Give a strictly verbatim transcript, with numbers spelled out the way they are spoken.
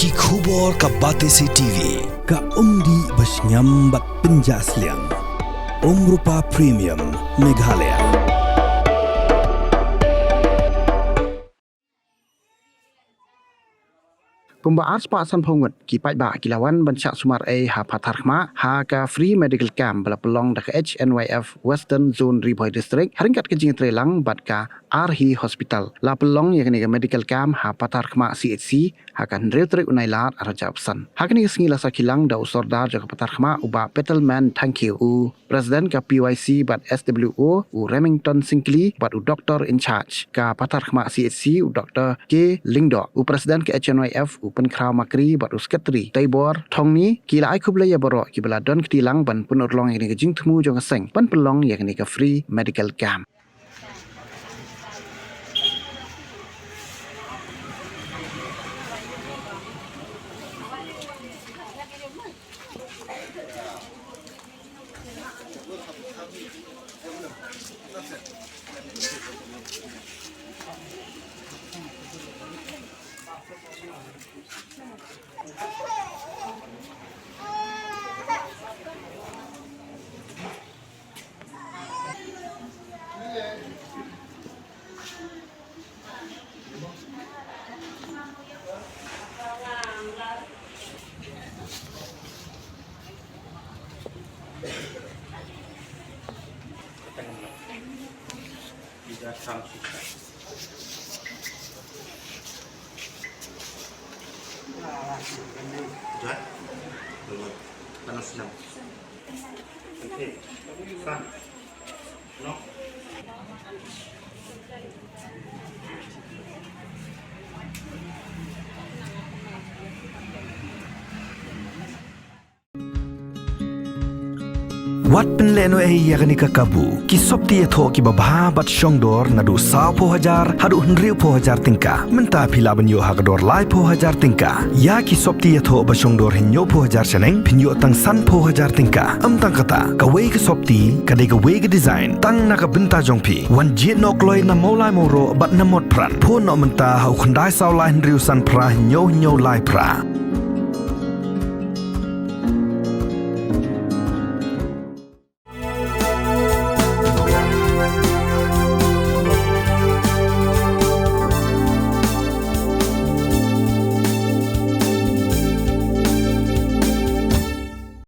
Ki khubor ka Batesi T V, ka umdih ba shngiam bad pynjah sliang. Umrupa Premium, Meghalaya. Kumba ar spah sanphew ngut ki paidbah ki la wan ban shah sumar ei ha Patharkhmah ha ka free medical camp ba la pynlong da ka H N Y F Western Zone Ri Bhoi District, ha ryngkat ka jingïatreilang bad ka Ar Hi Hospital. La pynlong ïa kane ka medical camp ha Patharkhmah C H C ha ka hynriew tarik u Nailar ar hajar arphew san. Ha kane ka sngi la sakhi lang da u Sordar jong ka Patharkhmah, u Bah Petelman Thangkhiew, u President ka P Y C bad S W O, u Remington Syngkli, bad u Doctor in charge ka Patharkhmah C H C, u Doctor K Lyngdoh, u President ka H N Y F, u Pynkhraw Makri, bad u Secretary Teibor Thongni. Ki la ai khublei ïa baroh kiba la don kti lang ban pynurlong ïa kane ka jingthmu jong ka seng ban pynlong ïa kane ka free medical camp. Wat pynlehnohei ïa kane ka kabu. Ki sopti ïathoh kiba bha bad shongdor naduh sawphew hajar haduh hynriewphew hajar tyngka. Mynta phi lah ban ïoh ha ka dor laiphew hajar tyngka. Ïa ki sopti ïathoh ba shongdor hynñiewphew hajar shaneng, phin ïoh tang sanphew hajar tyngka. Ym tang kata, kawei ka sopti ka dei kawei ka design tang na ka bynta jong phi. Wan jied noh kloi na Mawlai Mawroh bad na Motphran. Phone noh mynta ha u khyndai saw lai hynriew san phra hynñiew hynñiew lai phra.